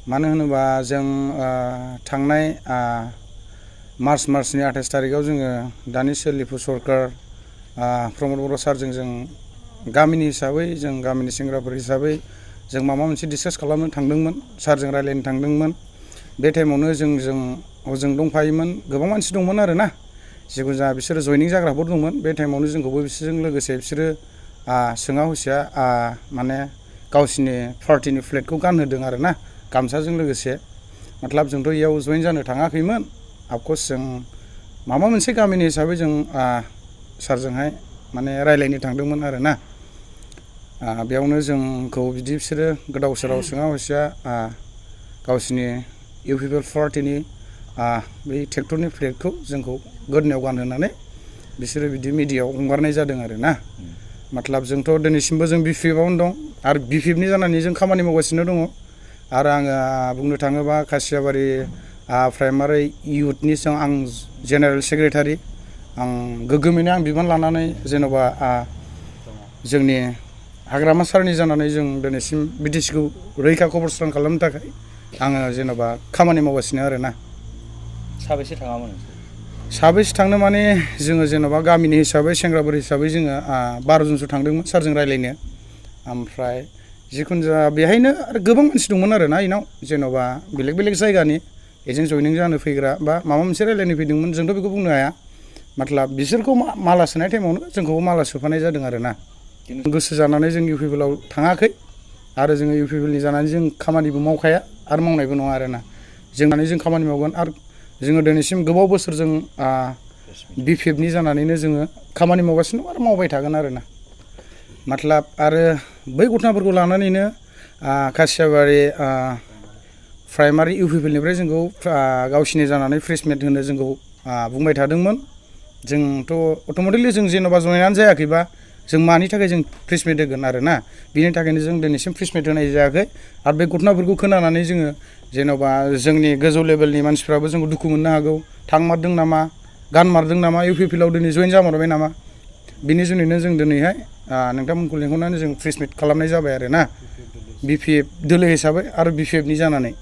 मानो होनोबा जों थांनाय मार्चनि 28 थारिखआव जोङो दानि सोलिफु सरकार प्रमद बर' सारजों जों गामिनि हिसाबै जों गामिनि सेंग्राफोर हिसाबै जों माबा मोनसे डिसकास खालामनो थांदोंमोन सारजों रायज्लायनो थांदोंमोन बे टाइमावनो जों हजों दंफायोमोन गोबां मानसि दंमोन आरोना जिखुनु जाया बिसोरो जयनिं जाग्राफोर दंमोन बे टाइमावनो जोंखौबो बिसोरजों लोगोसे बिसोरो सोङा हुसिया माने गावसिनि पार्टिनि फ्लेगखौ गानहोदों आरोना गामसाजों लोगोसे मतलब जोंथ' इयाव जइन जानो थाङाखैमोन अफकर्स जों माबा मोनसे गामिनि हिसाबै जों सारजोंहाय माने रायज्लायनो थांदोंमोन आरोना बेयावनो जोंखौ बिदि बिसोरो गोदाव सोराव सोङा हुसिया गावसिनि इउ पि पि एल पार्टिनि बै ट्रेक्टरनि फ्लेगखौ जोंखौ गोदोनायाव गानहोनानै बिसोरो बिदि मिडियायाव हंगारनाय जादों आरोना मतलब जोंथ' दिनैसिमबो जों BPFआवनो दं आरो BPFनि जानानै जों खामानि मावगासिनो दङ आरो आङो बुंनो थाङोबा खासियाबारि प्राइमारि इयुथनि आं जेनेरेल सेक्रेटारि आं गोग्गोमैनो आं बिबान लानानै जेन'बा जोंनि हाग्रामा सारनि जानानै जों दिनैसिम BTCखौ रैखा खबरस्रां खालामनो थाखाय आङो जेन'बा खामानि मावगासिनो आरोना। साबेसे थाङामोन? साबेसे थांनो माने जोङो जेन'बा गामिनि हिसाबै सेंग्राफोर हिसाबै जोङो 12 जनसो थांदोंमोन सारजों रायज्लायनो ओमफ्राय जिखुनु जाया बेहायनो आरो गोबां मानसि दंमोन आरोना इनाव जेन'बा बेलेग बेलेग जायगानि एजों जयनिं जानो फैग्रा बा माबा मोनसे रायज्लायनो फैदोंमोन जोंथ' बेखौ बुंनो हाया मतलब बिसोरखौ माला सोनाय टाइमावनो जोंखौबो माला सोफानाय जादों आरोना गोसो जानानै जों इउ पि पि एलआव थाङाखै आरो जोङो इउ पि पि एलनि जानानै जों खामानिबो मावखाया आरो मावनायबो नङा आरोना जों खामानि मावगोन आरो जोङो दिनैसिम गोबाव बोसोर जों BPFनि जानानैनो जोङो खामानि मावगासिनो दं आरो मावबाय थागोन आरोना मतलब आरो बै घटनाफोरखौ लानानैनो खासियाबारि प्राइमारि इउ पि पि एलनिफ्राय जोंखौ गावसिनि जानानै प्रेसमिट होनो जोंखौ बुंबाय थादोंमोन जोंथ' अट'मेटिकलि जों जेन'बा जयनानो जायाखैबा जों मानि थाखाय जों प्रेसमिट होगोन आरोना बिनि थाखायनो जों दिनैसिम प्रेसमिट होनाय जायाखै आरो बे घटनाफोरखौ खोनानानै जोङो जेन'बा जोंनि गोजौ लेभेलनि मानसिफ्राबो जोंखौ दुखु मोननो हागौ थांमारदों नामा गानमारदों नामा इउ पि पि एलआव दिनै जइन जामारबाय नामा बिनि जुनैनो जों दिनैहाय नोंथांमोनखौ लिंहरनानै जों प्रेसमिट खालामनाय जाबाय आरोना BPF दोलो हिसाबै आरो BPFनि जानानै